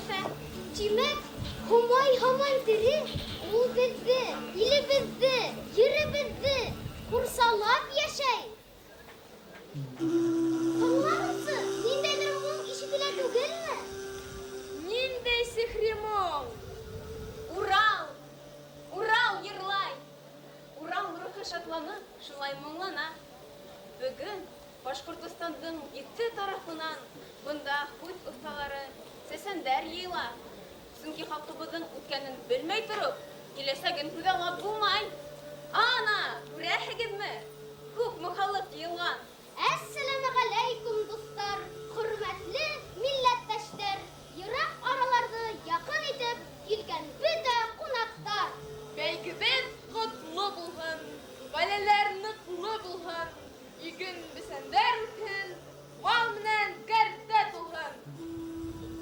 катнаша. Тимәк, Һомай һаман тере, ул беҙҙе, илебеҙҙе, еребеҙҙе ҡурсалап йәшәй. Тыңлағыҙсы, ниндәйҙер моң ишетелә түгелме? Ниндәй сихри моң! Урал! Урал йырлай! Урал рухы шатланып, шулай моңлана. Бөгөн Башҡортостандың ете тарафынан бында һүҙ оҫталары, сәсәндәр йыйыла. Сөнки халҡыбыҙҙың үткәнен белмәй тороп, киләсәген күҙаллап булмай. Ана, күрәһегеҙме, күпме халыҡ йыйылған! Әссәләмәғәләйкүм, дуҫтар, хөрмәтле милләттәштәр, ерак араларҙы яҡын итеп килгән бөтә ҡунаҡтар! Бәйгебеҙ ҡотло булһын, ғаиләләр ныҡлы булһын, иген бесәндәр үҫһен, мал менән кәртә тулһын!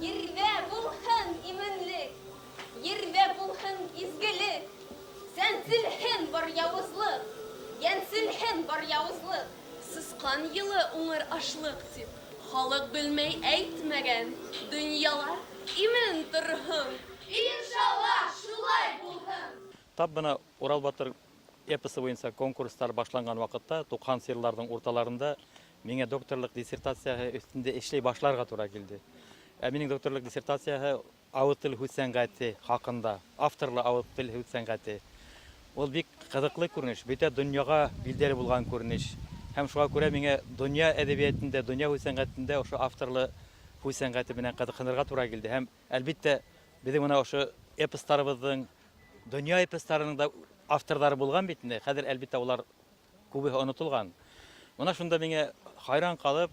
Ерҙә булһын именлек, ерҙә булһын изгелек, сәнселһен бар яуызлыҡ, йәнселһен бар яуызлыҡ. Сысҡан йылы уңыр ашлыҡ тип, халыҡ белмәй әйтмәгән, донъялар имен торһон. Иншалла, шулай булһын! Тап бына Урал батыр эпосы буйынса конкурстар башланған ваҡытта, туҡһансы йылларҙың урталарында миңә докторлыҡ диссертацияһы өҫтөндә эшләй башларға тура килде. Ә минең докторлыҡ диссертацияһы ауыҙ тел һүҙ сәнғәте хаҡында, авторлы ауыҙ тел һүҙ сәнғәте. Ул бик ҡыҙыҡлы күренеш, бөтә донъяға билдәле булған күренеш. Һәм шуға күрә миңә донъя әҙәбиәтендә, донъя һүҙ сәнғәтендә ошо авторлы һүҙ сәнғәте менән ҡыҙыҡһынырға тура килде. Һәм, әлбиттә, беҙҙең бына ошо эпостарыбыҙҙың, донъя эпостарының да авторҙары булған бит инде. Хәҙер, әлбиттә, улар күбеһе онотолған. Мына шунда миңә хайран ҡалып,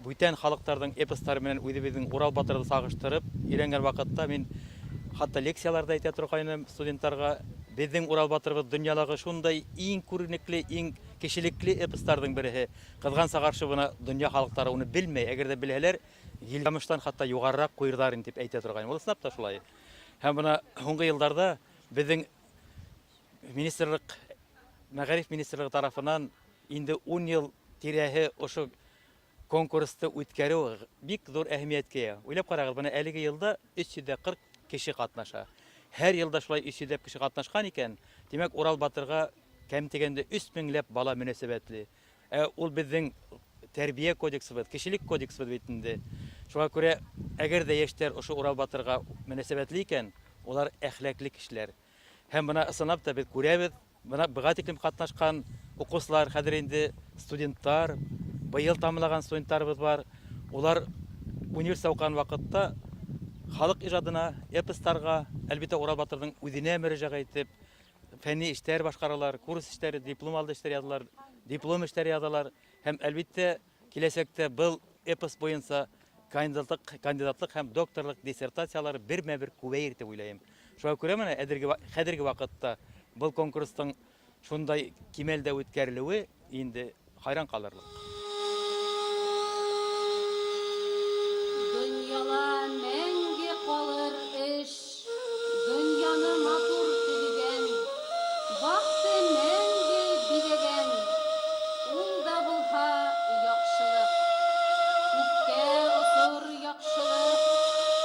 бүтән халыҡтарҙың эпостары менән үҙебеҙҙең Урал батырҙы сағыштырып өйрәнгән ваҡытта мин хатта лекциялар ҙа әйтә торғайным студенттарға. Беҙҙең Урал батырыбыҙ донъялағы шундай иң күренекле, иң кешелекле эпостарҙың береһе. Ҡыҙғанса ҡаршы бына донъя халыҡтары уны белмәй. Әгәр ҙә белһәләр, Гильгамештан хатта юғарыраҡ ҡуйырҙар ине тип әйтә торғайным. Ул ысынлап та шулай. Һәм бына һуңғы йылдарҙа беҙҙең министрлыҡ, мәғариф министрлығы тарафынан инде 10 йыл тирәһе ошо конкурсты үткәреү бик ҙур әһәмиәткә эйә. Уйлап ҡарағыҙ, бына әлеге йылда 340 кеше ҡатнаша. Һәр йылда шулай 300 ләп кеше ҡатнашҡан икән, тимәк, Урал батырға кәм тигәндә 3000 ләп бала мөнәсәбәтле. Ә ул беҙҙең тәрбиә кодексыбыҙ, кешелек кодексыбыҙ бит инде. Шуға күрә, әгәр ҙә йәштәр ошо Урал батырға мөнәсәбәтле икән, улар әхлаклы кешеләр. Һәм бына ысынлап та беҙ күрәбеҙ, бына быға тиклем ҡатнашҡан уҡыусылар, хәҙер инде студенттар, быйыл тамамлаған студенттарыбыҙ бар. Улар университетта уҡыған ваҡытта халыҡ ижадына, эпостарға, әлбиттә, Урал батырҙың үҙенә мөрәжәғәт итеп, фәнни эштәр башҡаралар, курс эштәре, диплом алды эштәр яҙалар, диплом эштәре яҙалар. Һәм, әлбиттә, киләсәктә был эпос буйынса кандидатлык, кандидатлык һәм докторлык диссертациялары бермә-бер күбәйер дип уйлайым. Шуңа күрә менә әҙерге, хәҙерге ваҡытта был конкурстың шундай кимәлдә үткәрелеүе инде хайран ҡалырлыҡ. Дөньяла мәңге ҡалыр эш, Дөньяны матур төҙөгән, Бахты мәңге биҙәгән, Ул да булһа яҡшылыҡ. Күккә осор яҡшылыҡ,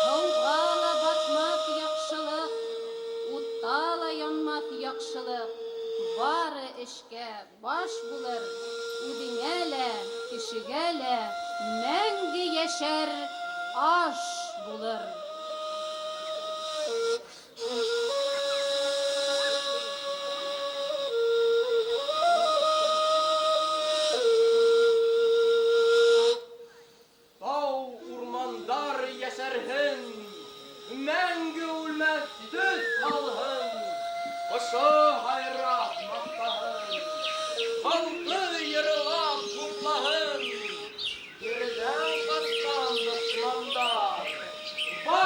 Һыуға ла батмаҫ яҡшылыҡ, Утта ла янмаҫ яҡшылыҡ, Бары эшкә Баш булыр, үзеңә лә, кешегә лә мәңге йәшәр аш булыр. Тау, урмандар йәшәрһен, Мәңге үлмәҫ төҫ алһын, Ҡошо һайрап маҡтаһын, Халҡы йырлап хуплаһын. Ерҙән ҡасҡан дошмандар, Бар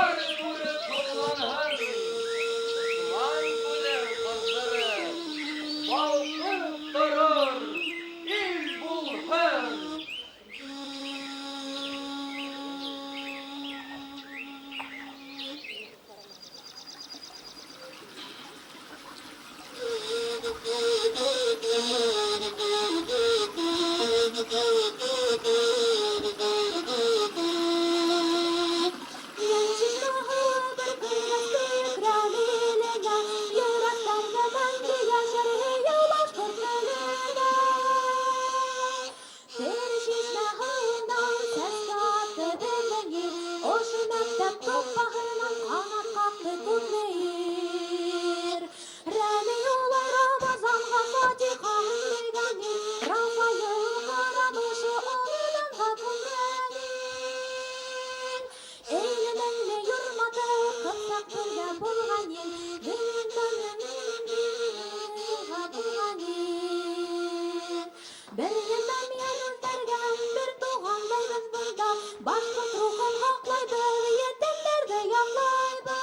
Бер генә мин үҙгәргән, бер туғандай беҙ бында. Башҡорт рухын һаҡлайбыҙ, етемдәрҙе яҡлайбыҙ.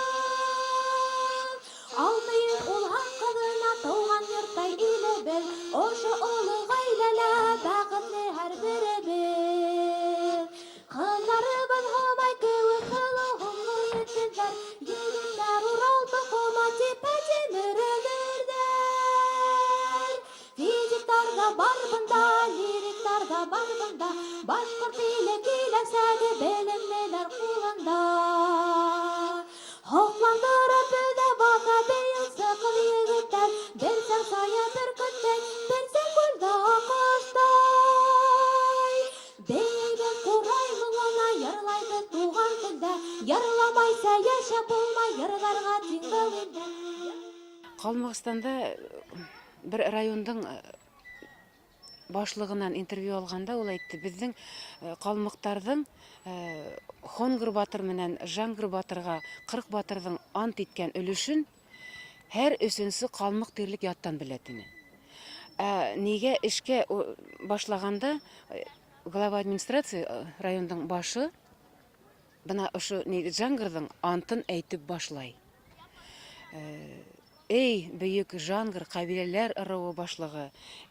600 ул һәм ҡыҙына тыуған йорттай илебеҙ. Ошо оло ғаиләлә бәхетле һәр беребеҙ. Ҡыҙҙарыбыҙ һомай кеүек һылыу һомло етеҙҙәр. Егеттәр Урал тоҡома типә тимер өлөрҙәр. Физиктар ҙа бар бында, лириктар ҙа бар бында. Башҡорт иле киләсәге белемлеләр ҡулында. Һоҡландырып беҙҙә баҫа бейеүсе ҡыҙ егеттәр. Берсәң сая бөркөттәй, берсәң күлдә аҡҡоштай. Бейейбеҙ ҡурай моңона, йырлайбыҙ туған телдә. Йырламайса йәшәп булмай, йырҙарға тиң был илдә. Ҡалмығыстанда бер райондың башлығынан интервью алғанда ул әйтте, беҙҙең ҡалмыҡтарҙың Хонгор батыр менән Жаңгыр батырға 40 батырҙың ант иткән өлөшөн һәр өсөнсө ҡалмыҡ тиерлек яттан белә тине. Ә нигә эшкә башлағанда глава администрации райондың башы бына ошо Жаңгырҙың антын әйтеп башлай. Эй, бөйөк Жаңгыр ҡәбиләләр ырыуы башлығы,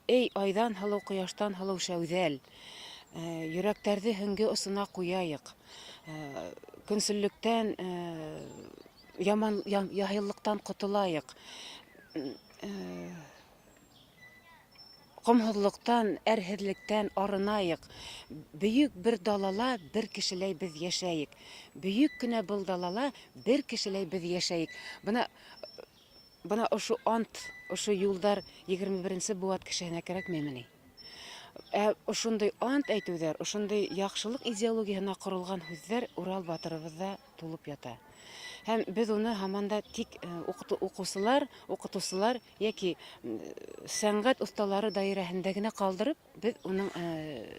эй, айҙан һылыу, ҡояштан һылыу шәүҙәл, йөрәктәрҙе һөңгө осона ҡуяйыҡ, көнсөллөктән, яман, яһиллыҡтан ҡотолайыҡ, ҡомһоҙлоҡтан, әрһеҙлектән арынайыҡ, бөйөк бер далала бер кешеләй беҙ йәшәйек, бөйөк кенә был далала бер кешеләй беҙ йәшәйек. Бына ошо ант, ошо юлдар 21-нсе быуат кешеһенә кәрәкмәйме ни? Ә ошондай ант әйтеүҙәр, ошондай яҡшылыҡ идеологияһына ҡоролған һүҙҙәр Урал батырыбыҙҙа тулып ята. Һәм беҙ уны һаман да тик уҡыусылар, уҡытыусылар йәки сәнғәт оҫталары даирәһендә генә ҡалдырып, беҙ уның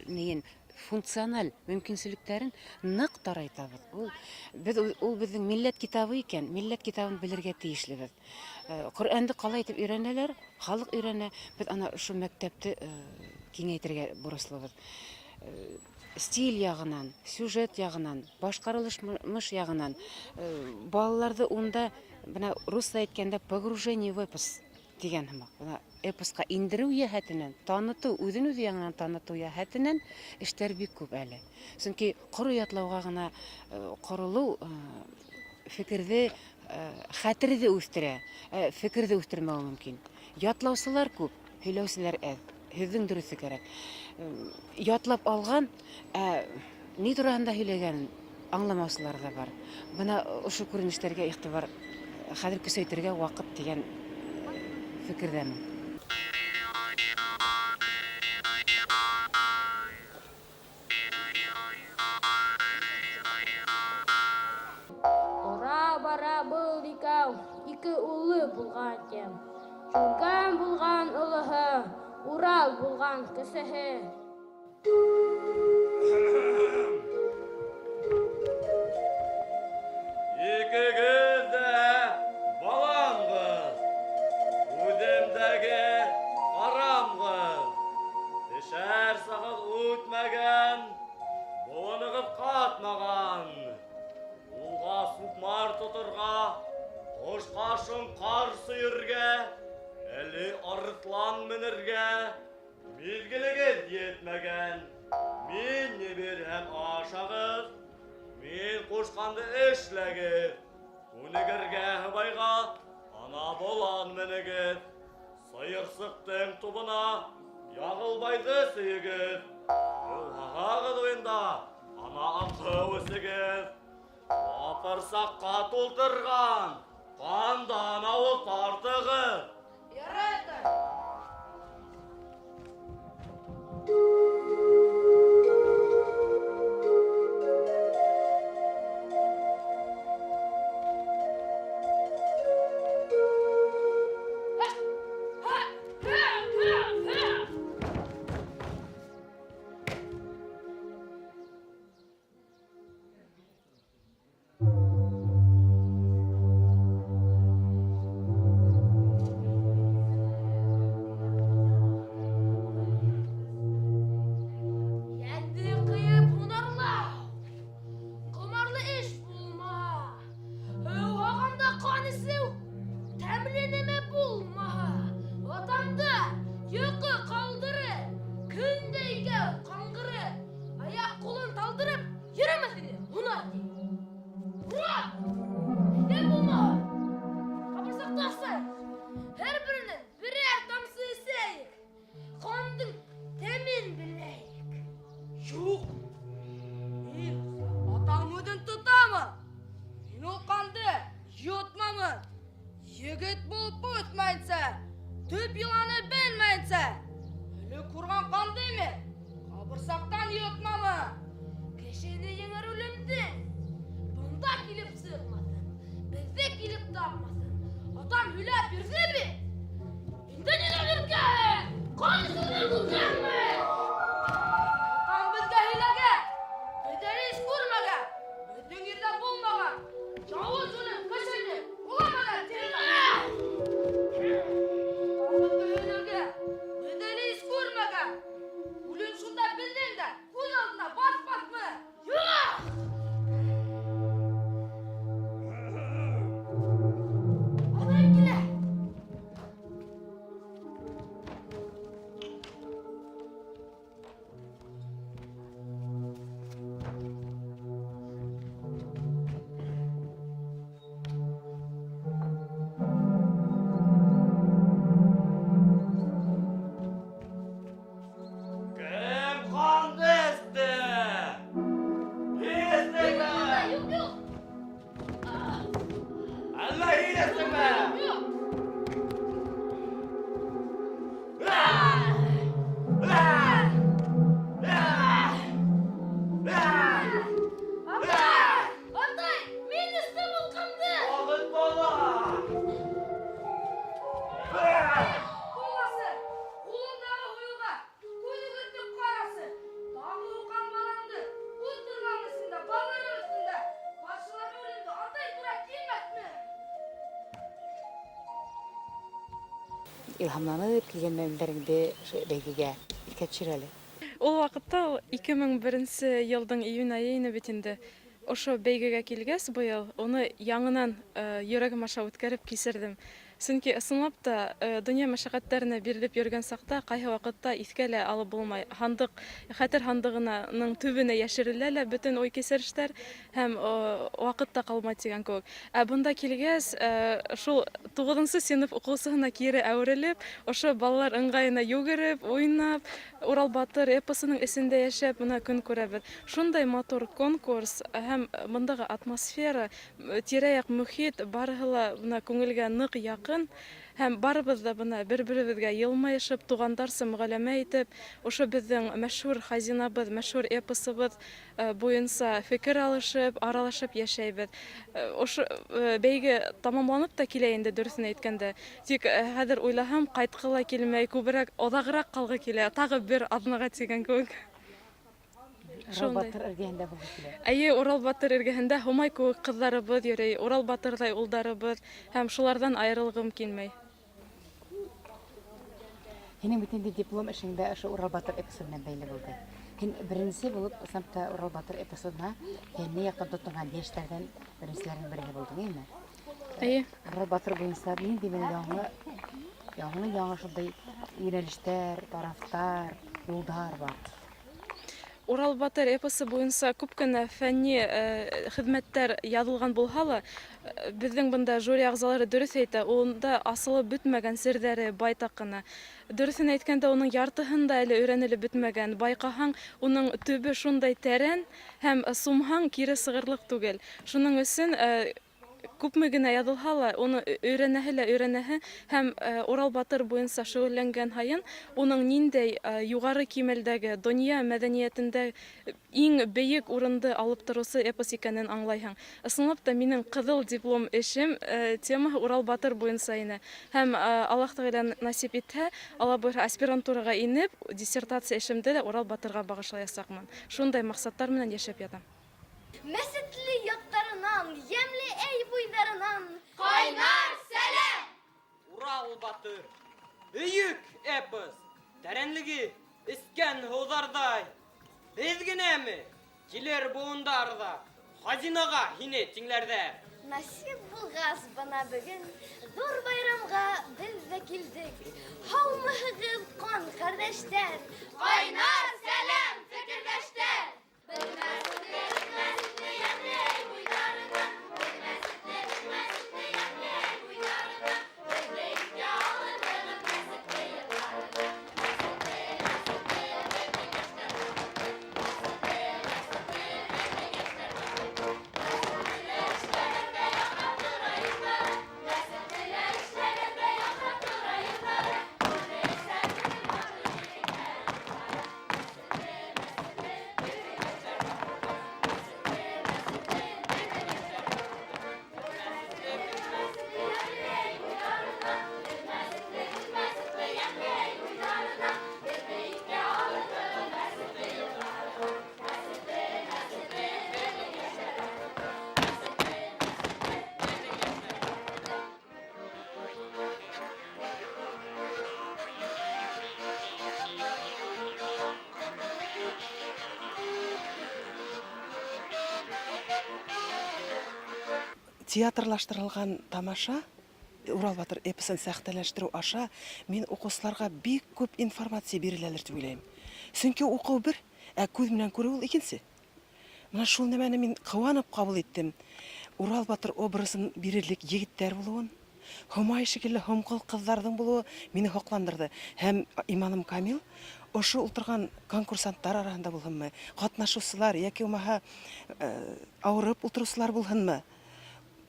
нейен, функциональ мөмкинселектәрен ныҡ тарайтабыҙ. Ул, беҙ, ул беҙҙең милләт китабы икән, милләт китабын белергә тейешлебеҙ. Ҡөрьәнде ҡалай итеп өйрәнәләр, халыҡ өйрәнә, беҙ ана ошо мәктәпте киңәйтергә бурыслыбыҙ. Стиль яғынан, сюжет яғынан, башҡарылыш яғынан, балаларҙы унда, бына русса әйткәндә, погружение в эпос тигән һымаҡ. Бына эпосҡа индереү йәһәтенән, танытыу, үҙен үҙе яңынан танытыу йәһәтенән эштәр бик күп әле. Сөнки ҡоро ятлауға ғына ҡоролоу фекерҙе, хәтерҙе үҫтерә, фекерҙе үҫтермәүе мөмкин. Ятлаусылар күп, һөйләүселәр әҙ. Һүҙҙең дөрөҫө кәрәк. Ятлап алған, ни тураһында һөйләгәнен аңламаусылар ҙа бар. Бына ошо күренештәргә иғтибар хәҙер көсәйтергә ваҡыт тигән фекерҙәмен. Тора бара был икәү, ике улы булған тим. Шүлгән булған олоһо, Урал булған кесеһе. Икегеҙ ҙә баламғыҙ, үҙемдәге арамғыҙ. Төшәр сағыҙ үтмәгән, быуынығыҙ ҡатмаған. Юлға суҡмар тоторға, ҡошҡа шоңҡар сөйөргә, әле арыҫлан менергә миҙгелегеҙ етмәгән. Мин ни бирһәм ашағыҙ, мин ҡушҡанды эшләгеҙ. Күнегергә һыбайға ана болан менегеҙ. Сыйырсыҡтың тубына Яғылбайҙы сөйөгөҙ. Йылғағыҙ уйында ана аҡһыу эсегеҙ. Апырсаҡҡа тултырған ҡандан ауыҙ тартығыҙ. Ярай, атай. Йөрөмәҫ ине, һунар ти. Ура! Әйҙә булмаһа. Ҡабырсаҡты асайыҡ. Һәр беренән берәр тамсы эсәйек. Ҡандың тәмен беләйек. Юҡ. Мин атам һүҙен тотамын. Мин ул ҡанды йотмамын. Егет булып үҫмәйенсә, төп йоланы белмәйенсә, элек күргән ҡанды мин ҡабырсаҡтан йотмамын. Кешене еңер үлемдең бында килеп сыҡмаҫын, беҙҙе килеп тапмаҫын атам һөйләп бирҙе бит. Инде ниҙән өркәһең? Ҡан эсеүҙән күркәңме? Атам беҙгә һөйләгән, беҙ әле һис күрмәгән, беҙҙең ерҙә булмаған яуыз үлем кешене ҡуламы тирмәгән. Атам беҙгә һөйләгән, беҙ әле һис күрмәгән үлем шунда беҙҙең дә күҙ алдына баҫмаҫмы? Юҡ! Аҙайым килә. Кем ҡанды эсте? Һин эстеңме? Юҡ, юҡ. Әллә һин эстеңме? Юҡ. Атай! Атай! Мин эстем ул ҡанды! Ваҡыт бала! Баласы, ҡулындағы һуйылға күҙ йүгертеп ҡарасы. Тағы уҡҡан балаңды үҙ тырнағы эсендә, балалар өҫтөндә ҡаршыларға үлемде атай тура килмәҫме? Илһамланып килгән мәлдәреңде бәйгегә иҫкә төшөр әле. Ул ваҡытта ул 2001 йылдың июнь айы ине бит инде. Ошо бәйгегә килгәс быйыл уны яңынан йөрәгем аша үткәреп кисерҙем. Сөнки ысынлап та донъя мәшәҡәттәренә бирелеп йөрөгән саҡта ҡайһы ваҡытта иҫкә лә алып булмай. Һандыҡ, хәтер һандығының төбөнә йәшерелә лә бөтөн уй-кисерештәр һәм ваҡыт та ҡалмай тигән кеүек. Ә бында килгәс, шул туғыҙынсы синыф уҡыусыһына кире әүерелеп, ошо балалар ыңғайына йүгереп, уйнап, Урал батыр эпосының эсендә йәшәп, бына көн күрәбеҙ. Шундай матур конкурс һәм бындағы атмосфера, тирә-яҡ мөхит барыһы ла бына күңелгә ныҡ яҡын. Һәм барыбыҙ ҙа бына бер-беребеҙгә йылмайышып, туғандарса мөғәләмә итеп, ошо беҙҙең мәшһүр хазинабыҙ, мәшһүр эпосыбыҙ буйынса фекер алышып, аралашып йәшәйбеҙ. Ошо бәйге тамамланып та килә инде, дөрөҫөн әйткәндә. Тик хәҙер уйлаһам, ҡайтҡы ла килмәй, күберәк оҙағыраҡ ҡалғы килә, тағы бер аҙнаға тигән кеүек. Урал Шундай. батыр эргәһендә булғы килә. Эйе, Урал батыр эргәһендә Һомай кеүек ҡыҙҙарыбыҙ йөрөй, Урал батырҙай улдарыбыҙ, һәм шуларҙан айырылғым килмәй. Һинең бит инде диплом эшеңдә ошо Урал батыр эпосы менән бәйле булды. Һин беренсе булып ысынлап та Урал батыр эпосына фәнни яҡтан тотонған йәштәрҙән беренселәрҙең береһе булдың, әйме? Эйе. Урал батыр буйынса ниндәй бер яңы шундай йүнәлештәр, тарафтар, юлдар бар? Урал батыр эпосы буйынса күп кенә фәнни хеҙмәттәр яҙылған булһа ла, беҙҙең бында жюри ағзалары дөрөҫ әйтә, унда асылып бөтмәгән серҙәре байтаҡ ҡына. Дөрөҫөн әйткәндә, уның яртыһын да әле өйрәнелеп бөтмәгән. Байҡаһаң, уның төбө шундай тәрән һәм сумһаң кире сығырлыҡ түгел. Шуның өсөн күпме генә яҙылһа ла, уны өйрәнәһе лә өйрәнәһе һәм Урал батыр буйынса шөғөлләнгән һайын уның ниндәй юғары кимәлдәге донъя мәҙәниәтендә иң бейек урынды алып тороусы эпос икәнен аңлайһың. Ысынлап та минең ҡыҙыл диплом эшем темаһы Урал батыр буйынса ине. Һәм Аллаһ Тәғәлә насип итһә, Алла бойорһа, аспирантураға инеп, диссертация эшемде лә Урал батырға бағышлаясаҡмын. Шундай маҡсаттар менән йәшәп ятам. Мәсетле яттарынан, йәмле әй буйҙарынан ҡайнар сәләм! Урал батыр, бөйөк эпос, тәрәнлеге эскән һыуҙарҙай. Беҙ генәме? Килер быуындар ҙа хазинаға һине тиңләрҙәр. Насип булғас бына бөгөн ҙур байрамға беҙ ҙә килдек. Һаумыһығыҙ, ҡан ҡәрҙәштәр! Ҡайнар сәләм, фекерҙәштәр! Белмәҫ Театрлаштырылған тамаша Урал батыр эпосын сәхнәләштерү аша мин укыусыларга бик күп информация биреләлер дип уйлыйм. Чөнки уку бер, ә күз менән күрү ул икенче. Менә шул нәмәне мин куанып кабул иттем. Урал батыр образын бирерлек егетләр булуын, Һомай шикелле һомкыл кызларның булуы мине һокландырды. Һәм иманым камил, ошо утырган конкурсантлар араһында булһынмы, катнашучылар яки булмаһа авырып утыручылар булһынмы,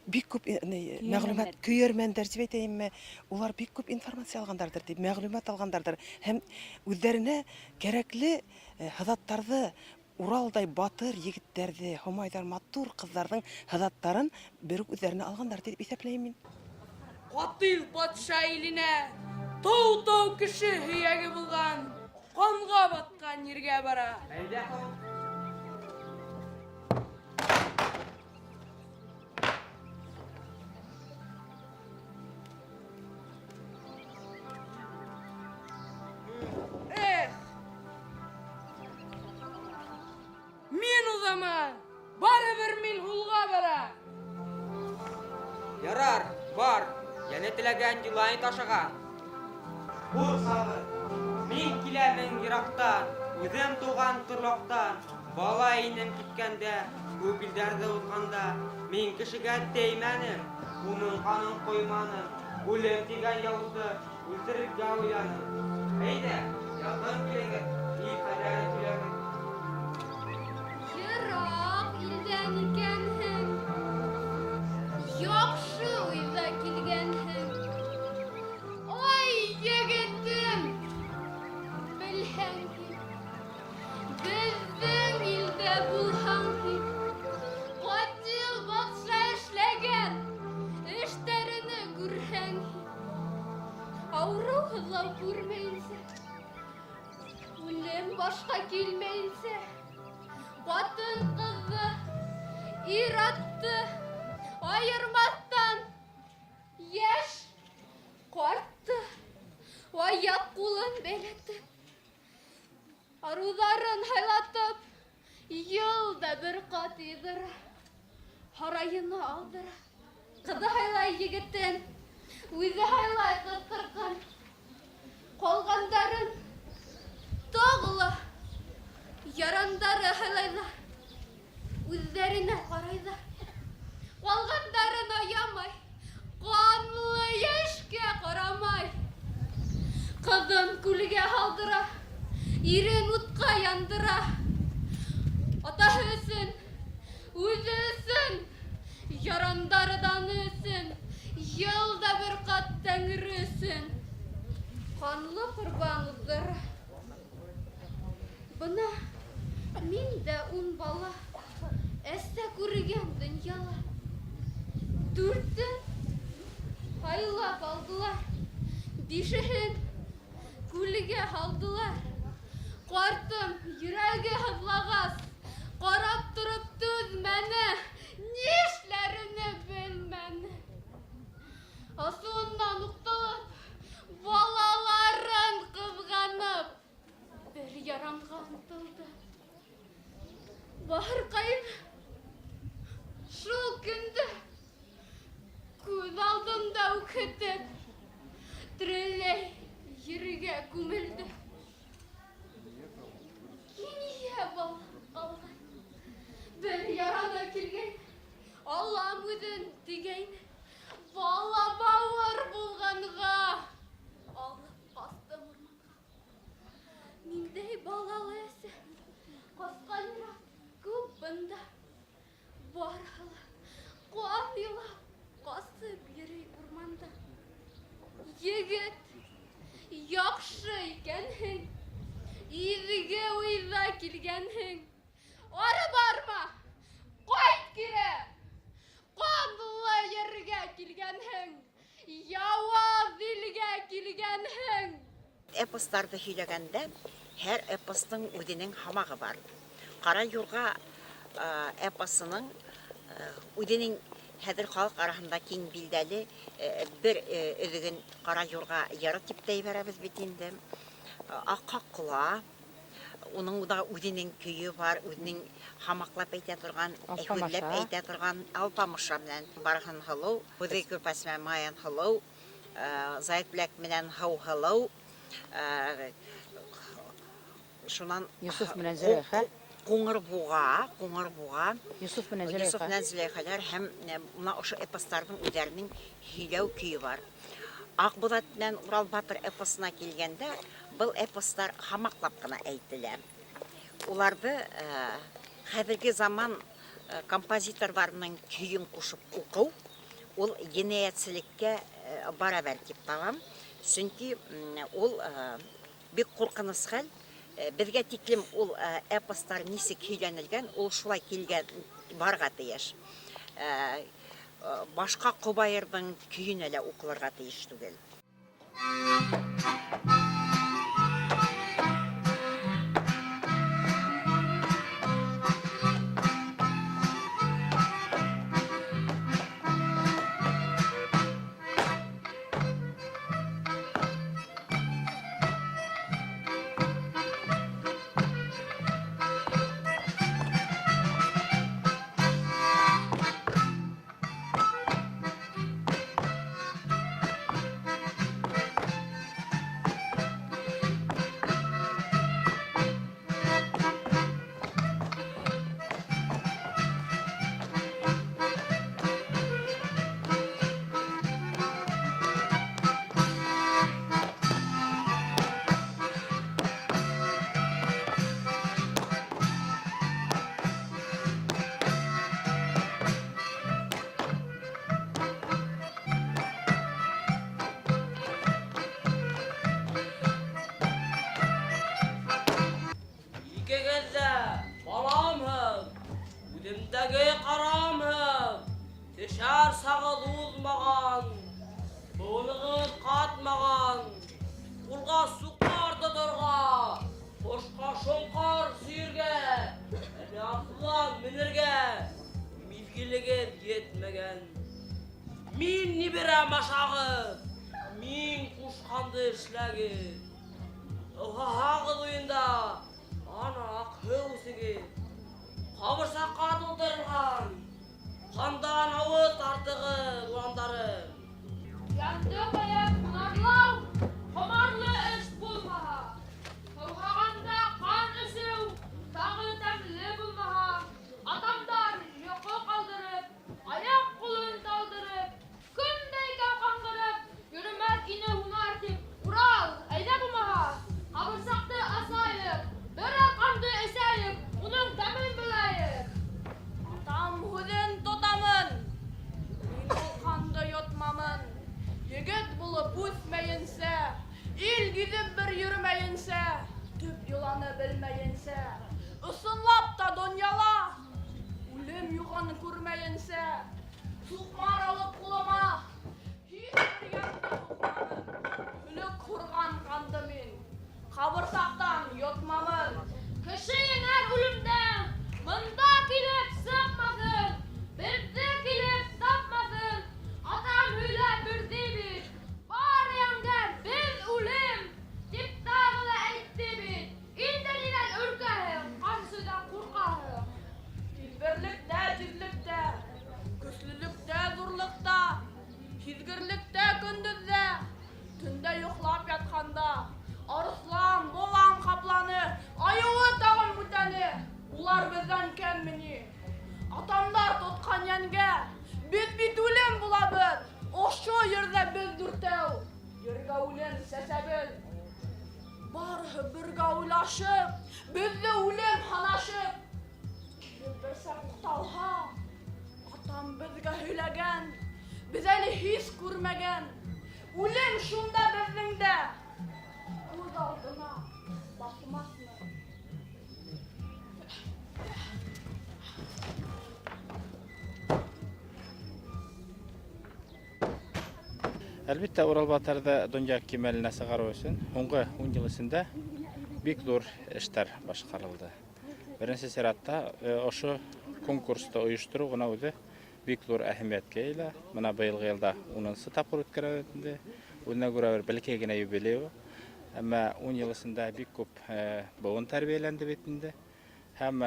бик күп мәгълүмат, көярмәндәр дип әйтәемме, улар бик күп информация алгандардыр дип, мәгълүмат алгандардыр һәм үзләренә кәрәкле һыҙаттарҙы Уралдай батыр егеттәрҙе, Һомайҙар матур ҡыҙҙарҙың һыҙаттарын бер үк үҙҙәренә алғандар тип иҫәпләйем мин. Ҡатил батша иленә тау-тау кеше һөйәге булған, ҡанға батҡан ергә бара. Әйҙә һуң. Эх! Мин узаман! Барыбер мин һулға бара! Ярар, бар. Йәне теләгән йылан ит ашаған. Хур сағы. Мин киләмен ерактан, үҙем тыуған торлаҡтан. Бала инем киткәндә, күп илдәрҙе уҙғанда, мин кешегә теймәнем, уның ҡанын ҡойманым. Үлем тигән яуызды үлтерергә уйланым. Әйҙә, яҡын килегеҙ, ил хәлдәрен һөйләгеҙ. Ерак илдән икәнһең, яҡшы уйҙа килгәнһең. Ай, егетем, белһәң һин, беҙҙең илдә булһаң һин, ҡатил батша эшләгән эштәрене күрһәң һин, ауырыу һыҙлау күрмәйенсә, үлем башҡа килмәйенсә, ҡатын-ҡыҙҙы, ир-атты айырмаҫтан, йәш, ҡартты аяҡ-ҡулын бәйләтеп, арыуҙарын һайлатып, йыл да бер ҡат йыйҙыра, һарайына алдыра. Ҡыҙы һайлай егетен, үҙе һайлай ҡыҙ-ҡырҡын. Ҡалғандарын тағы ла ярандары һайлайҙар, үҙҙәренә ҡарайҙар. Ҡалғандарын аямай, ҡанлы йәшкә ҡарамай. Ҡыҙын күлгә һалдыра, ирен утҡа яндыра. Атаһы өсөн, үҙе өсөн, ярандары даны өсөн, йыл да бер ҡат тәңре өсөн ҡанлы ҡорбан уҙҙыра. Бына мин дә ун бала әсә күргән донъяла. Дүртен һайлап алдылар, бишеһен күлгә һалдылар. Ҡартым йөрәге һыҙлағас, ҡарап тороп түҙмәне, нишләрене белмәне. Асыуынан уҡталып, балаларын ҡыҙғанып, бер яранға ынтылды. Бахырҡайым шул көндө күҙ алдында үкһетеп, тереләй ергә күмелде. Кинйә балам ҡалған. Бер яраны килгән, алам үҙен тигәйне. Бала бауыр булғанға алып ҡастым урманға. Миндәй балалы әсә ҡасҡан ир-ат күп бында. Барыһы ла ҡан илап ҡасып йөрөй урманда. Егет, яҡшы икәнһең, изге уйҙа килгәнһең. Ары барма, ҡайт кире. Ҡанлы ергә килгәнһең, яуыз илгә килгәнһең. Эпостарҙы һөйләгәндә һәр эпостың үҙенең һамағы бар. Ҡара юрға эпосының үҙенең хәҙер халыҡ араһында киң билдәле бер өҙөгөн Ҡара юрға йыры тип тә ебәрәбеҙ бит инде. Аҡҡа ҡола. Уның да үҙенең көйө бар, үҙенең һамаҡлап әйтә торған, Алпамыша. һүҙләп әйтә торған Алпамыша менән Барһын һылыу, Һүҙей Көрпәсе менән Маян һылыу, Зайыт Бүләк менән Һыу һылыу, шунан Йософ менән Зөләйха. Ҡуңыр буға, Ҡуңыр буға. Йософ менән Йософ Зөләйха. менән Зөләйхалар һәм мына ошо эпостарҙың үҙҙәренең һөйләү көйө бар. Аҡбуҙат менән Урал батыр эпосына килгәндә, был эпостар һамаҡлап ҡына әйтелә. Уларҙы хәҙерге заман композиторҙарының көйөн ҡушып уҡыу ул енәйәтселеккә барабар тип табам. Сөнки ул бик ҡурҡыныс хәл. Беҙгә тиклем ул эпостар нисек һөйләнелгән, ул шулай килгән барға тейеш. Башҡа ҡобайырҙың көйөнә лә уҡылырға тейеш түгел. Икегеҙ ҙә баламһыҙ, үҙемдәге ҡарамһыҙ, төшәр сағыҙ уҙмаған, быуынығыҙ ҡатмаған, ҡулға суҡмар тоторға, ҡошҡа шоңҡар сөйөргә, әле арыҫлан менергә миҙгелегеҙ етмәгән. Мин ни бирәм ашағыҙ, мин ҡушҡанды эшләгеҙ. Һыуһағыҙ уйында, ана аҡ һыу эсегеҙ. Ҡабырсаҡҡа тултырылған, ҡандан ауыҙ тартығыҙ, уландарым. Янды ҡаяп һунарлау, ҡомарлы эш булмаһа, һыуһағанда ҡан эсеү тағы тәмле булмаһа, атамдар йоҡо ҡалдырып, аяҡ ҡулын талдырып, көн дә икәү ҡаңғырып, йөрөмәҫ ине һунар тип, Урал, әйҙә булмаһа, ҡабырсаҡты асайыҡ, бер аҙ ҡанды эсәйек, уның тәмен беләйек. Атам һүҙен тотамын, мин ул ҡанды йотмамын. Егет булып үҫмәйенсә, ил гиҙеп бер йөрөмәйенсә, төп йоланы белмәйенсә, ысынлап та донъяла үлем юғын күрмәйенсә, суҡмар алып ҡулыма, һис бер йәнде һуҡмамын. Һөлөк һурған ҡанды мин ҡабырсаҡтан йотмамын. Кеше еңәр үлемдән, бында килеп сыҡмаҫын, беҙҙе килеп тапмаҫын. Атам һөйләп бирҙе бит, бар йәнгә беҙ үлем, тип тағы ла әйтте бит. Инде ниҙән өркәһең, ҡамсыуҙан ҡурҡаһың? Тилберлектә, тиҙлектә, көслөлөктә, ҙурлыҡта, һиҙгерлектә, көндөҙҙә, төндә йоҡлап ятҡанда, арыҫлан, болан ҡапланы, айыуы тағын бүтәне, улар беҙҙән кәмме ни? Атамдар тотҡан йәнгә, беҙ бит үлем булабыҙ, ошо ерҙә беҙ дүртәү, ергә үлем сәсәбеҙ. Барыһы бергә уйлашып, беҙҙе үлем һанашып, килеп берсә туҡталһа, атам беҙгә һөйләгән, беҙ әле һис күрмәгән, үлем шунда беҙҙең дә күҙ алдына баҫмаҫмы? Әлбиттә, Урал батырҙы донъя кимәленә сығарыу өсөн һуңғы ун йыл эсендә бик ҙур эштәр башҡарылды. Беренсе сиратта ошо конкурсты ойоштороу ғына үҙе бик ҙур әһәмиәткә эйә. Бына быйылғы йылда унынсы тапҡыр үткәрәбеҙ инде. Үҙенә күрә бер бәләкәй генә юбилей ул. Әммә ун йыл эсендә бик күп быуын тәрбиәләнде бит инде. Һәм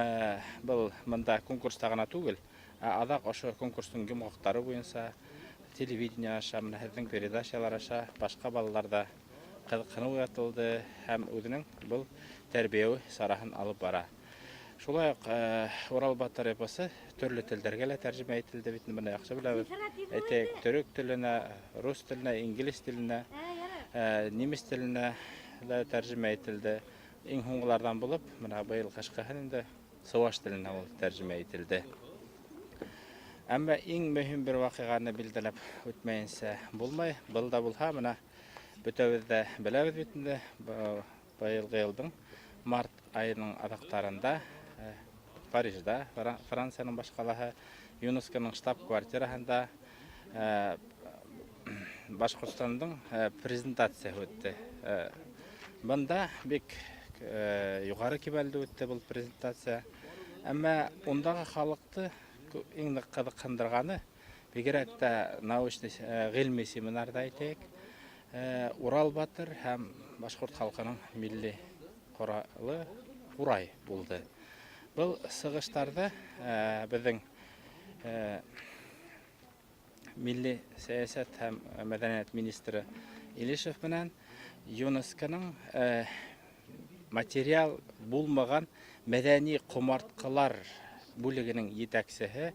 был мында конкурста ғына түгел, ә аҙаҡ ошо конкурстың йомғаҡтары буйынса телевидение аша, менә һеҙҙең передачалар аша башҡа балаларҙа ҡыҙыҡһыныу уятылды һәм үҙенең был тәрбиәү сараһын алып бара. Шулай уҡ Урал батыр эпосы төрлө телдәргә лә тәржемә ителде бит, быны яҡшы беләбеҙ. Әйтәйек, төрөк теленә, рус теленә, инглиз теленә, немец теленә лә тәржемә ителде. Иң һуңғыларҙан булып, бына быйыл ҡышҡыһын инде сыуаш теленә ул тәржемә ителде. Әммә иң мөһим бер ваҡиғаны билдәләп үтмәйенсә булмай. Был да булһа, бына бөтәбеҙ ҙә беләбеҙ бит инде, быйылғы йылдың март айының аҙаҡтарында Парижда, Францияның баш ҡалаһы, ЮНЕСКОның штаб-квартираһында Башҡортостандың презентацияһы үтте. Бында бик юғары кимәлдә үтте был презентация. Әммә ундағы халыҡты иң ныҡ ҡыҙыҡһындырғаны, бигерәк тә научный, ғилми семинарҙа әйтәйек, Урал батыр һәм башҡорт халҡының милли ҡоралы ҡурай булды. Был сығыштарҙа беҙҙең милли сәйәсәт һәм мәҙәниәт министры Илишев менән ЮНЕСКОның материал булмаған мәҙәни ҡомартҡылар бүлегенең етәксеһе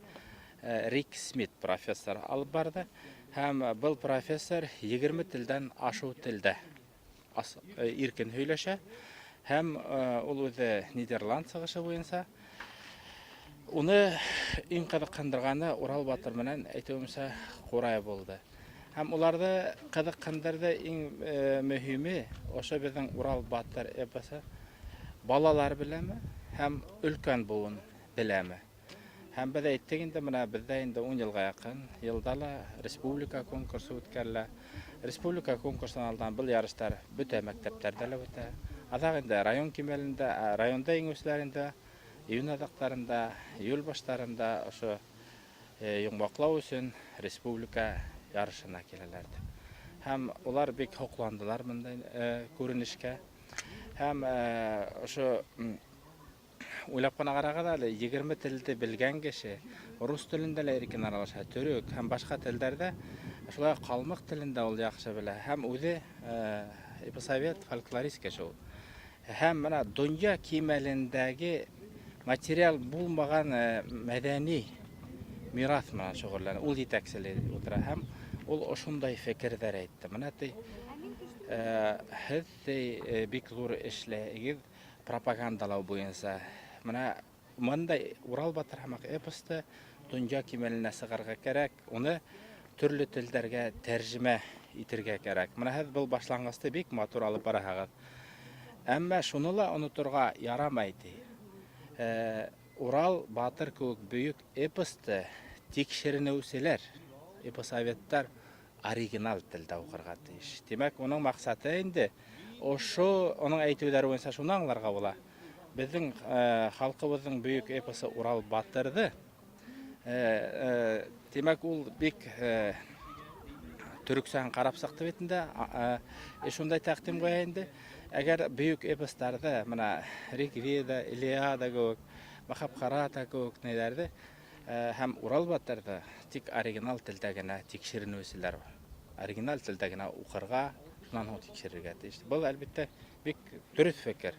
Рик Смит профессор алып барҙы. Һәм был профессор 20 телдән ашыу телдә иркен һөйләшә. Һәм ул үҙе Нидерланд сығышы буйынса. Уны иң ҡыҙыҡһындырғаны Урал батыр менән, әйтеүемсә, ҡурай булды. Һәм уларҙы ҡыҙыҡһындырҙы иң мөһиме, ошо беҙҙең Урал батыр эпосы балалар беләме һәм өлкән быуын беләме. Һәм беҙ әйттек инде, бына беҙҙә инде 10 йылға яҡын йылда ла республика конкурсы үткәрелә. Республика конкурсынан алдан был ярыштар бөтә мәктәптәрҙә лә үтә. Аҙаҡ инде район кимәлендә, районда еңеүселәр инде июнь аҙаҡтарында, июль баштарында ошо йомғаҡлау өсөн республика ярышына киләләр. Һәм улар бик һоҡландылар бындай күренешкә. Һәм ошо уйлап ҡына ҡарағыҙ әле, 20 телде белгән кеше рус телендә лә иркен аралаша, төрөк һәм башҡа телдәрҙә, шулай уҡ ҡалмыҡ телендә ул яҡшы белә. Һәм үҙе эпосовед, фольклорист кеше ул. Һәм бына донъя кимәлендәге материал булмаған мәҙәни мираҫ менән шөғөлләнә. Ул етәкселек ултыра һәм ул ошондай фекерҙәр әйтте. Бына ти, һеҙ ти, бик ҙур эшләйһегеҙ пропагандалау буйынса. Бына мындай Урал батыр һымаҡ эпосты донъя кимәленә сығарырға кәрәк, уны төрлө телдәргә тәржемә итергә кәрәк. Бына һеҙ был башланғысты бик матур алып бараһығыҙ. Әммә шуны ла оноторға ярамай ти. Урал батыр кеүек бөйөк эпосты тикшеренеүселәр, эпосоведтар оригинал телдә уҡырға тейеш. Тимәк, уның маҡсаты инде ошо, уның әйтеүҙәре буйынса шуны аңларға була. Беҙҙең халҡыбыҙҙың бөйөк эпосы Урал батырҙы, тимәк, ул бик төрөксәһен ҡарап сыҡты бит инде, шундай тәҡдим ҡуя инде. Әгәр бөйөк эпостарҙы, бына Ригведа, Илиада кеүек, Махабхарата кеүек нәйҙәрҙе, һәм Урал батырҙы тик оригинал телдә генә тикшеренеүселәр бар. Оригинал телдә генә уҡырға, шунан һуң тикшерергә тейеш. Был, әлбиттә, бик дөрөҫ фекер.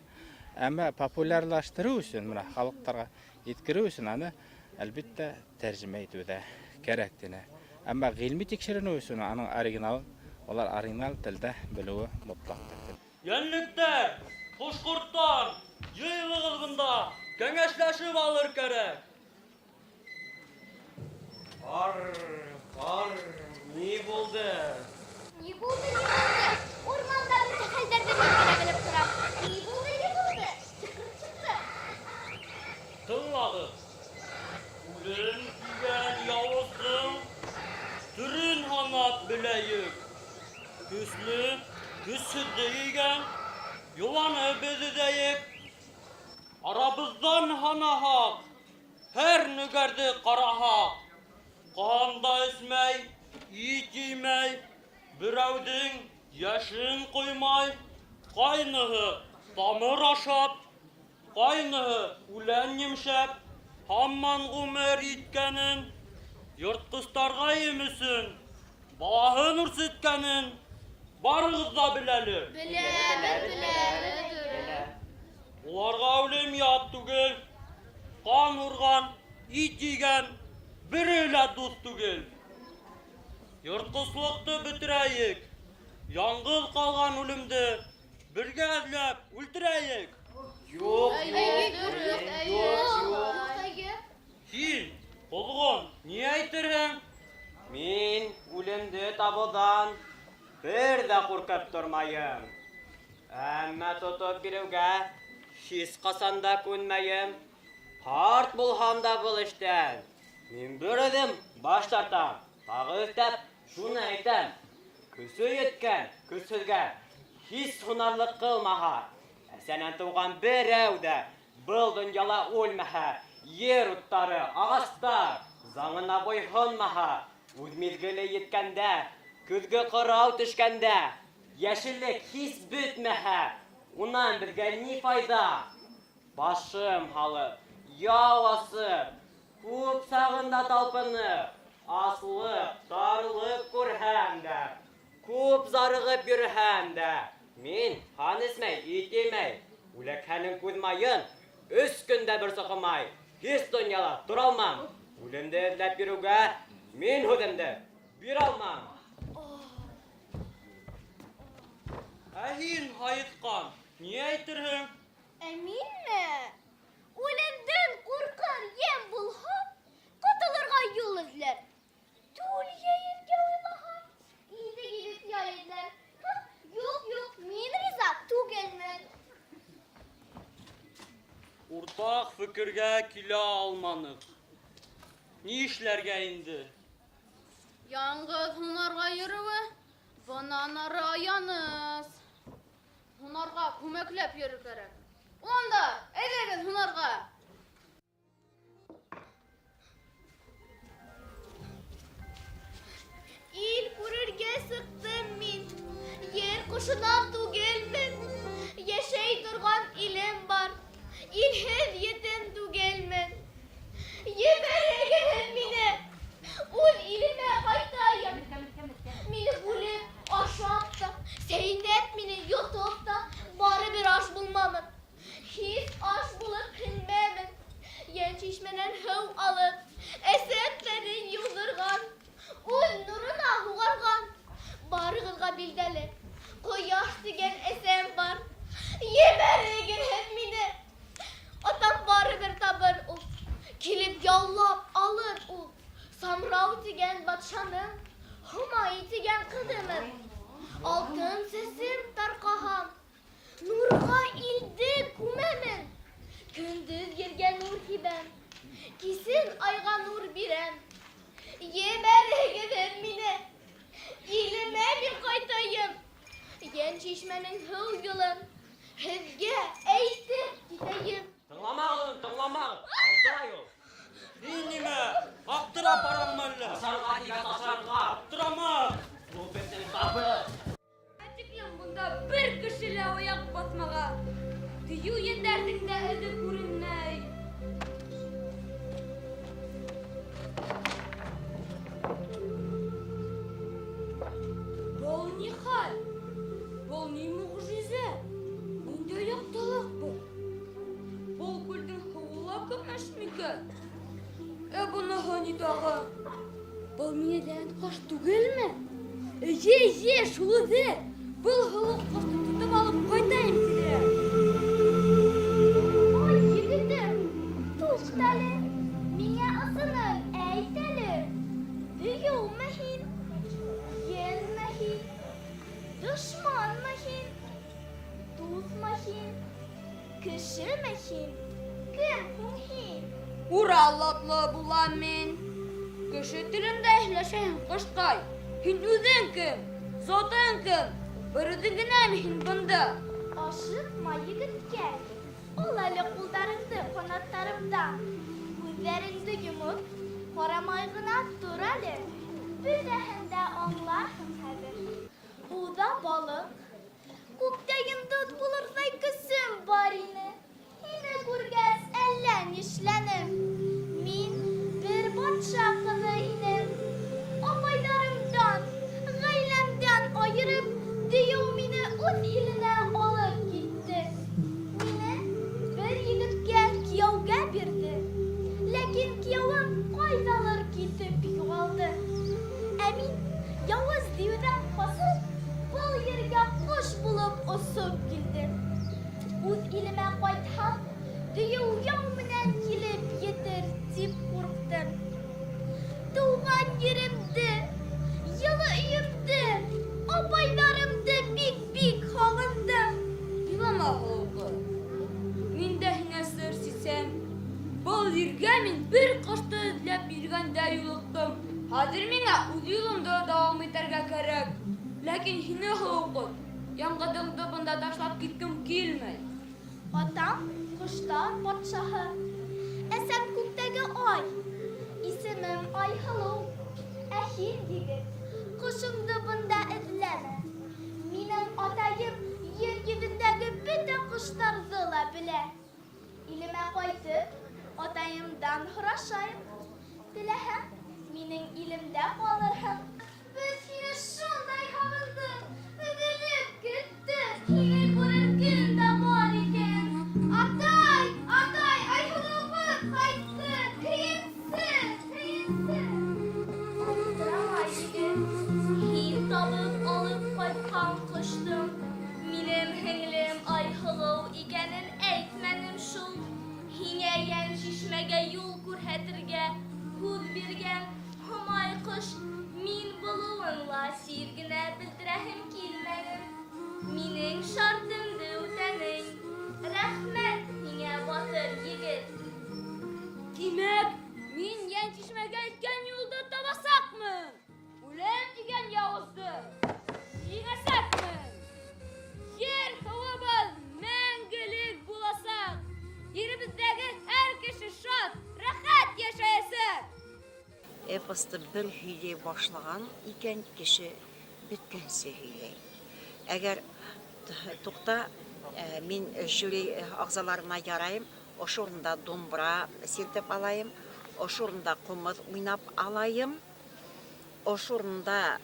Әммә популярлаштырыу өсөн, бына халыҡтарға еткереү өсөн аны, әлбиттә, тәржемә итеү ҙә кәрәк тине. Әммә ғилми тикшеренеү өсөн аның оригиналын улар оригинал телдә белеүе мотлаҡтыр. Йәнлектәр, ҡош-ҡорттар, йыйылығыҙ бында, кәңәшләшеп алыр кәрәк. Ар, ар, ни булды? Ни булды, ни булды? Урманда бөтә хәлдәрҙе мин генә белеп торам. Ни булды, ни булды? Сыҡыр сыҡты. Тыңлағыҙ. Үлем тигән яуыздың төрөн һанап беләйек. Көслө, көсһөҙҙө ейгән йоланы беҙ өҙәйек. Арабыҙҙан һанаһаҡ, һәр нөгәрҙе ҡараһаҡ, ҡан да эсмәй, ит еймәй, берәүҙең йәшен ҡоймай, Ҡайныһы тамыр ашап, ҡайныһы үлән емшәп, һаман ғүмер иткәнен, йыртҡыстарға ем өсөн балаһын үрсеткәнен барығыҙ ҙа беләлер. Беләбеҙ, беләбеҙ. Уларға үлем ят түгел, ҡан урған, ит ейгән бере лә дуҫ түгел. Йыртҡыслыҡты бөтөрәйек, яңғыҙ ҡалған үлемде бергә эҙләп үлтерәйек. Юҡ, юҡ, юҡ, юҡ. Һин, ҡоҙғон, ни әйтерһең? Мин үлемде табыуҙан бер ҙә ҡурҡып тормайым. Әммә тотоп биреүгә һис ҡасан да күнмәйем. Ҡарт булһам да был эштән мин бер үҙем баш тартам. Тағы өҫтәп шуны әйтәм: көсө еткән көсһөҙгә һис һунарлыҡ ҡылмаһа, әсәнән тыуған берәү ҙә был донъяла үлмәһә, ер уттары, ағастар заңына буйһонмаһа, үҙ миҙгеле еткәндә, көҙгө ҡырау төшкәндә, йәшеллек һис бөтмәһә, унан беҙгә ни файҙа? Башым һалып, яу асып, күп сағында талпынып, аслыҡ, тарлыҡ күрһәм дә, күп зарығып йөрөһәм дә, мин ҡан эсмәй, ит емәй, үләкһәнең күҙ майын өс көндә бер соҡомай, һис донъяла тора алмам. Үлемде эҙләп йөрөүгә мин һүҙемде бирә алмам. Ә һин, һайыҫҡан, ни әйтерһең? Ә минме? Үлемдән ҡурҡыр йән булһа, ҡотолорға юл эҙләр. Түл йәйергә уйлаһа, инде килеп яй эҙләр. Юҡ, юҡ, мин риза түгелмен. Уртаҡ фекергә килә алманыҡ. Ни эшләргә инде? Яңғыҙ һунарға йөрөүе бынан ары аяныс. Һунарға күмәкләп йөрөү кәрәк. Уландар, әйҙәгеҙ һунарға. Ил күрергә сыҡтым мин. Ер ҡошонан түгелмен. Йәшәй торған илем бар. Илһеҙ етем түгелмен. Ебәрегеҙ мине. Үҙ илемә ҡайтайым. Мине бүлеп, ашап та, сәйнәп мине йотоп та, барыбер аш булмамын. Һис аш булып һеңмәмен. Йән шишмәнән һыу алып, әсәм тәнен йыуҙырған, үҙ нурына һуғарған. Барығыҙға билдәле, ҡояш тигән әсәм бар. Ебәрегеҙ мине. Атам барыбер табыр ул. Килеп яулап алыр ул. Самрау тигән батшаның Һомай тигән ҡыҙымын. Алтын сәсем тарҡаһам, нурға илде күмәмен. Көндөҙ ергә нур һибәм, кисен айға нур бирәм. Ебәрегеҙ мине. Илемә мин ҡайтайым. Йән шишмәнең һыу юлын һеҙгә әйтеп китәйем. Тыңламағыҙ уны, тыңламағыҙ. Алдай ул. Һин нимә? Аптырап бараңмы әллә? Ашарға тигәс ашарға. Аптырама. Ул беҙҙең табы. Тиклем бында бер кеше лә аяҡ баҫмаған. Дейеү ендәрҙең дә эҙе күренмәй. Был ни хәл? Был ни мөғжизә? Ниндәй яҡтылыҡ был? Был күлдең һыуы ла көмөш микән? Ә быныһы ни тағы? Был минең ҡош түгелме? Эйе, эйе, шул үҙе. Был һылыу ҡошто тотоп алып ҡайтайым тиҙерәк. Ай, егетем, туҡта әле. Миңә ысынын әйт әле. Дейеүме һин? Енме һин? Дошманмы һин? Дуҫмы һин? Кешеме һин? Кем һуң һин? Урал атлы булам мин. Кеше телендә һөйләшәһең, ҡошҡай. Һин үҙең кем? Затың кем? Бер үҙең генәме һин бында? Ашыҡма, егеткәй. Ал әле ҡулдарыңды ҡанаттарымдан. Күҙҙәреңде йомоп, ҡарамай ғына тор әле. Бөтәһен дә аңларһың хәҙер. Һыуҙа балыҡ, Күктә йондоҙ булырҙай көсөм бар ине. Һине күргәс, әллә нишләнем. Мин бер батша ҡыҙы инем. Апайларымдан, ғаиләмдән айырып, дейеү мине үҙ иленә алып китте. Мине бер егеткә кейәүгә бирҙе. Ләкин кейәүем ҡайҙалыр китеп юғалды. Ә мин яуыз дейеүҙән ҡасып, был ергә ҡош булып осоп килдем. Үҙ илемә ҡайтһам, дейеү яу менән килеп етер, тип ҡурҡтым. Тыуған еремде, йылы өйөмдө, апайларымды бик-бик һағындым. Илама, һылыу ҡыҙ. Мин дә һиңә сер сисәм. Был ергә мин бер ҡошто эҙләп йөрөгәндә юлыҡтым. Хәҙер миңә үҙ юлымды дауам итергә кәрәк. Ләкин һине, һылыу ҡыҙ, яңғыҙыңды бында ташлап киткем килмәй. Атам, ҡоштар батшаһы. Әсәм, күктәге ай. Исемем Айһылыу. Ә һин, егет, ҡошоңдо бында эҙләмә. Минең атайым ер йөҙөндәге бөтә ҡоштарҙы ла белә. Илемә ҡайтып, атайымдан һорашайыҡ. Теләһәң, минең илемдә ҡалырһың. Беҙ һине шундай һағындыҡ, өҙөлөп көттөк. Һине күрер көн дә бар икән. Атай, атай, Айһылыуыбыҙ ҡайтты. Һөйөнсө, һөйөнсө. Аптырама, егет. Һин табып алып ҡайтҡан ҡоштоң минең һеңлем Айһылыу икәнен әйтмәнем шул. Һиңә Йән Шишмәгә юл күрһәтергә һүҙ биргән Һомай ҡош мин булыуын ла сир генә белдерәһем килмәне. Минең шартымды үтәнең. Рәхмәт һиңә, батыр егет. Тимәк, мин Йән Шишмәгә илткән юлды табасаҡмын. Үлем тигән яуызды еңәсәкмен. Ер һыуыбыҙ мәңгелек буласаҡ. Еребеҙҙәге һәр кеше шат, рәхәт йәшәйәсәк. Эпосты бер һөйләй башлаган икән, кеше бөткәнсе һөйләй. Әгәр тукта, мин жюри ағзаларына ярайым, ошо урында думбра сиртеп алайым, ошо урында ҡумыҙ уйнап алайым, ошо урында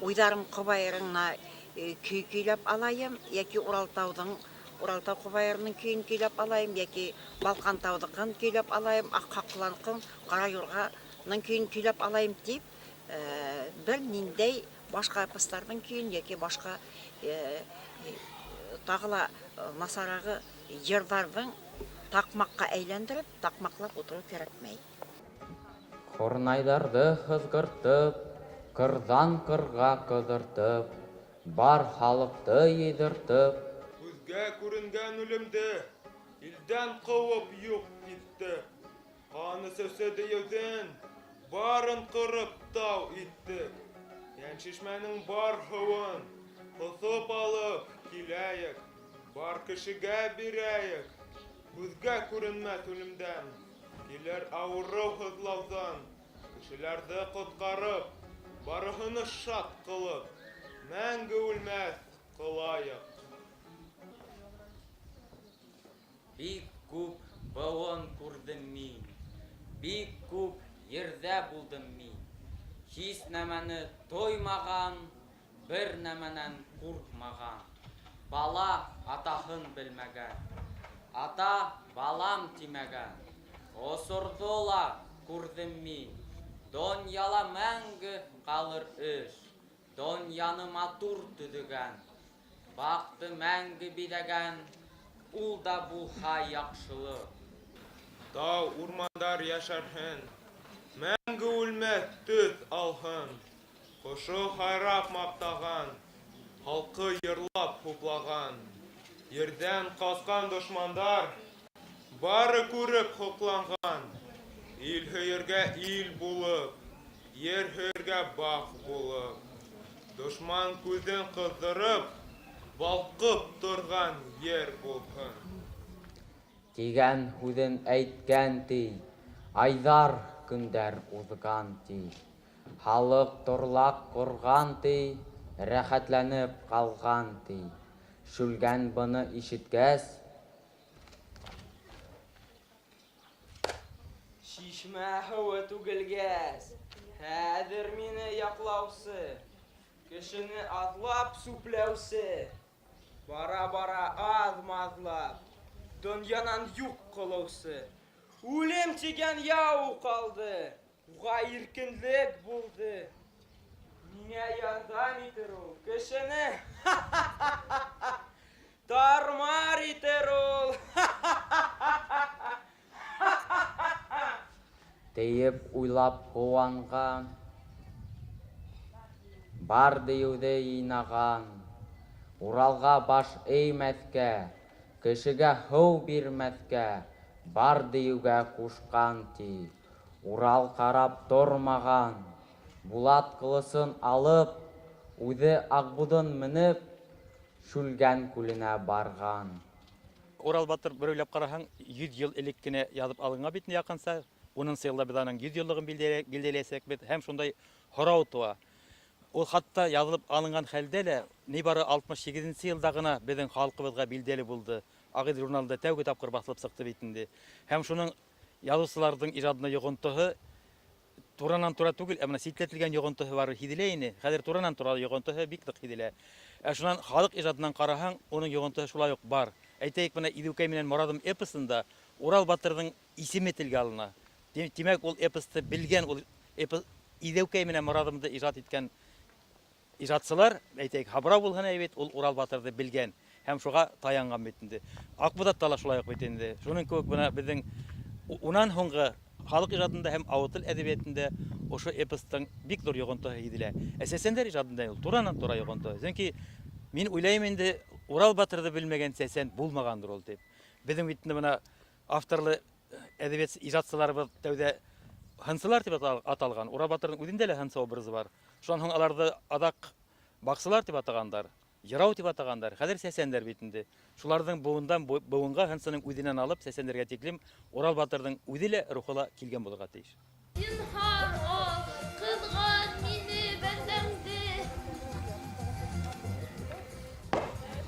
уйҙарым ҡобайырына көй көйләп алайым, йәки Уралтауҙың Уралтау ҡобайырының көйөн көйләп алайым, йәки Балҡантауҙыҡын көйләп алайым, Аҡһаҡланҡын, Ҡара юрғаның көйөн көйләп алайым тип, бер ниндәй башҡа эпостарҙың көйөн йәки башҡа тағы ла насарағы йырҙарҙың таҡмаҡҡа әйләндереп, таҡмаҡлап ултырыу кәрәкмәй. Һорнайҙарҙы һыҙғыртып, ҡырҙан ҡырға ҡыҙыртып, бар халыҡты йыйҙыртып. Күҙгә күренгән үлемде илдән ҡыуып юҡ итте. Ҡан эсеүсе дейеүҙең барын ҡырып тау итте. Йәншишмәнең бар һыуын ҡоҫоп алып киләйек, бар кешегә бирәйек. Күҙгә күренмәҫ үлемдән, килер ауырыу һыҙлауҙан, кешеләрҙе ҡотҡарып, барыһыны шат ҡылып, мәңге үлмәҫ ҡылайыҡ. Бик күп быуын күрҙем мин, бик күп ерҙә булдым мин. Һис нәмәне тоймаған, бер нәмәнән ҡурҡмаған. Бала атаһын белмәгән, ата балам тимәгән. Осорҙо ла күрҙем мин, донъяла мәңге ҡалыр эш. Донъяны матур төҙөгән, баҡты мәңге биҙәгән, ул да булһа яҡшылыҡ. Тау, урмандар йәшәрһен, мәңге үлмәҫ төҫ алһын. Ҡошо һайрап маҡтаған, халҡы йырлап хуплаған. Ерҙән ҡасҡан дошмандар бары күреп һоҡланған. Ил һөйөргә ил булып, ер һөйөргә баҡ булып. Дошман күҙен ҡыҙҙырып, балҡып торған ер булһын. Тигән һүҙен әйткән ти, айҙар көндәр уҙған ти. Халыҡ торлаҡ ҡорған ти, Рәхәтләнеп ҡалған, ти. Шүлгән быны ишеткәс. Чишмә һыуы түгелгәс, хәҙер мине яҡлаусы, кешене аҙлап сүпләүсе, бара-бара аҙ-маҙлап, донъянан юҡ ҡылыусы, үлем тигән яу ҡалды, уға иркенлек булды. Миңә ярҙам итер ул, кешене тармар итер ул. Тиеп уйлап ҡыуанған. Бар дейеүҙе йыйнаған. Уралға баш эймәҫкә, кешегә һыу бирмәҫкә бар дейеүгә ҡушҡан, ти. Урал ҡарап тормаған, булат ҡылысын алып, үҙе Аҡбуҙын менеп, Шүлгән күленә барған. Урал батыр, бер уйлап ҡараһаң, 100 йыл элек кенә яҙып алынған бит инде яҡынса. Унынсы йылда беҙ аның 100 йыллығын билдәләйәсәкбеҙ һәм шундай һорау тыуа. Ул хатта яҙылып алынған хәлдә лә ни бары 68 нче елда гына беҙҙең халҡыбыҙға билдәле булды. Ағиҙел журналында тәүге тапҡыр баҫылып сыҡты бит инде. Һәм шуның яҙыусыларҙың ижадына йоғонтоһо туранан-тура түгел, ә менә ситләтелгән йоғонтоһо бары һиҙелә ине. Хәҙер туранан-тура йоғонтоһо бик ныҡ һиҙелә. Ә шунан халыҡ ижадынан ҡараһаң, уның йоғонтоһо шулай уҡ бар. Әйтәйек, менә Иҙеүкәй менән Морадым эпосында Урал батырҙың исеме телгә алына. Тимәк, ул эпосты белгән, ул эпос Иҙеүкәй менән Морадымды ижад иткән ижадсылар, әйтәйек, Һабрау булһын әй бит, ул Урал батырҙы белгән һәм шуға таянған бит инде. Аҡбуҙатта ла шулай уҡ бит инде. Шуның кеүек бына беҙҙең унан һуңғы халыҡ ижадында һәм ауыл әҙәбиәтендә ошо эпостың бик ҙур йоғонтоһо һиҙелә. Ә сәсәндәр ижадында ул туранан-тура йоғонто. Сөнки мин уйлайым инде, Урал батырҙы белмәгән сәсән булмағандыр ул тип. Беҙҙең бит инде бына авторлы әҙәбиәт ижадсыларыбыҙ тәүҙә һынсылар тип аталған. Урал батырҙың үҙендә лә һынсы образы бар. Шунан һуң аларҙы аҙаҡ баҡсылар тип атағандар, йырау тип атағандар. Хәҙер сәсәндәр бит инде. Шуларҙың быуындан быуынға һынсының үҙенән алып сәсәндәргә тиклем Урал батырҙың үҙе лә, рухы ла килгән булырға тейеш. Зинһар ал, ҡыҙған мине бәндәңде.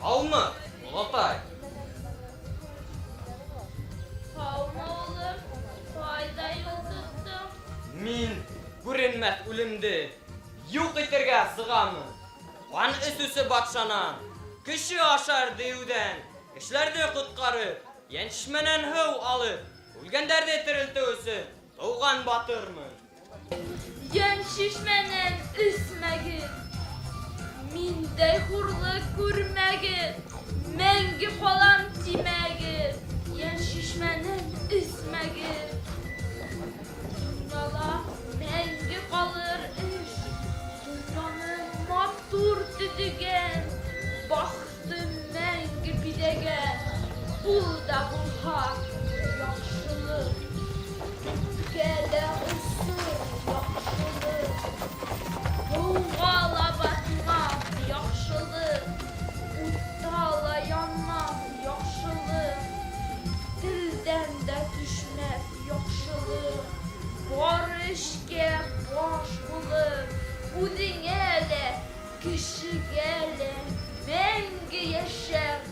Һаумы, олатай? Һаумы, улым? Ҡайҙа юл тоттоң? Мин күренмәҫ үлемде юҡ итергә сығамын. Ҡан эсеүсе батшанан, кеше ашар дейеүҙән, кешеләрҙе ҡотҡарып, йәншишмәнән һыу алып, үлгәндәрҙе терелтеү өсөн тыуған батырмын. Йәншишмәнән эсмәгеҙ, миндәй хурлыҡ күрмәгеҙ, мәңге ҡалам тимәгеҙ, йәншишмәнән эсмәгеҙ. Донъяла мәңге ҡалыр эш, донъяны матур төҙөгән, бахты мәңге биҙәгән, ул да булһа яҡшылыҡ. Күккә лә осор яҡшылыҡ, һыуға ла батмаҫ яҡшылыҡ, утта ла янмаҫ яҡшылыҡ, телдән дә төшмәҫ яҡшылыҡ, бар эшкә баш булып, үҙеңә лә, кешегә лә мәңге йәшәр